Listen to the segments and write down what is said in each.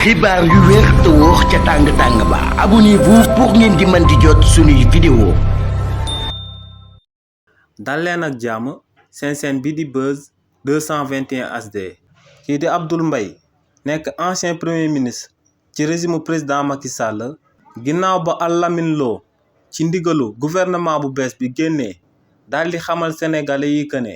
xibaar yu wér te wóor ca tàng-tàng ba abonnez-vous pour ngeen di mën di jot suñuy vidéo. dal leen ak jàmm seen chaîne bi di Buzz 221 HD. kii di Abdoul Mbaye nekk ancien premier ministre ci régime président Macky Sall ginnaaw ba Alamine Lo ci ndigalu gouvernement bu bees bi génnee daal di xamal sénégalais yi que ne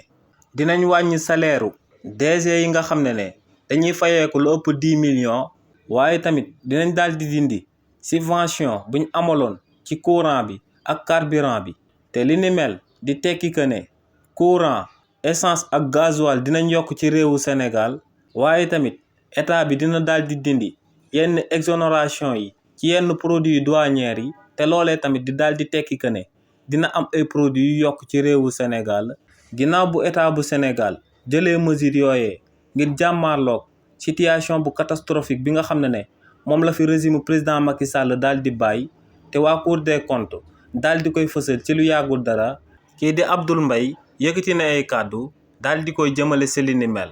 dinañ wàññi salaire DG yi nga xam ne dañuy fayeeku lu ëpp 10 millions. waaye tamit dinañ daal di dindi subvention buñ amaloon ci courant bi ak carburant bi te li ni mel di tekki que ne courant essence ak gasoil dinañ yokk ci réewu Sénégal waaye tamit état bi dina daal di dindi yenn exonération yi ci yenn produits douanières yi te loolee tamit di daal di tekki que ne dina am ay produits yu yokk ci réewu Sénégal ginnaaw bu état bu Sénégal jëlee mesures yooyee ngir jàmmaarloog situation bu catastrophique bi nga xam ne moom la fi régime président Macky Sall daal di bàyyi te waa Cour des comptes daal di koy fësal ci lu yàggul dara kii di Abdoul Mbaye yëkkati na ay kàddu daal di koy jëmale si li ni mel.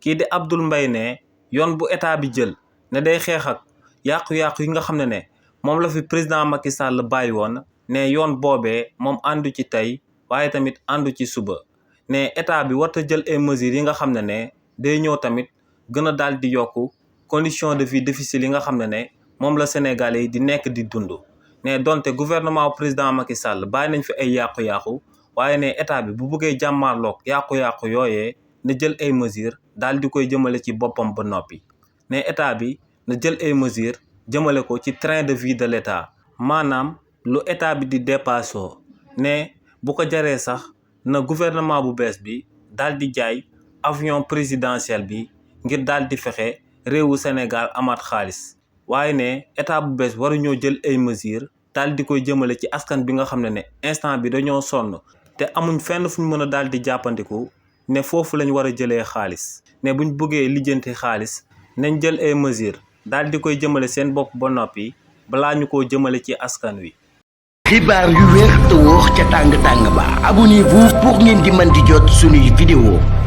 kii di Abdoul Mbaye ne yoon bu état bi jël ne day xeex ak yàqu-yàqu yi nga xam ne moom la fi président Macky Sall bàyyi woon ne yoon boobee moom àndu ci tey waaye tamit àndu ci suba ne état bi warta jël ay mesures yi nga xam ne day ñëw tamit gën a daal di yokku condition de vie difficile yi nga xam ne moom la Sénégalais yi di nekk di dund ne donte gouvernement président Macky Sall bàyyi nañ fi ay yàqu-yàqu waaye ne état bi bu bëggee jàmmaarloog yàqu-yàqu yooyee na jël ay mesures daal di koy jëmale ci boppam ba noppi ne état bi na jël ay mesures jëmale ko ci train de vie de l'état maanaam lu état bi di dépassé ne bu ko jaree sax na gouvernement bu bees bi daal di jaay avion présidentiel bi ngir daal di fexe réewu Sénégal amaat xaalis waaye ne état bu bees waruñoo jël ay mesures daal di koy jëmale ci askan bi nga xam ne instant bi dañoo sonn te amuñ fenn fuñ mën a daal di jàppandiku ne foofu lañ war a jëlee xaalis ne buñ bëggee lijjanti xaalis nañ jël ay mesures daal di koy jëmale seen bopp ba noppi balaa ñu koo jëmale ci askan wi. xibaar yu wér te wóor ca tàng-tàng ba abonnez-vous pour ngeen di mën di jot suñuy vidéo.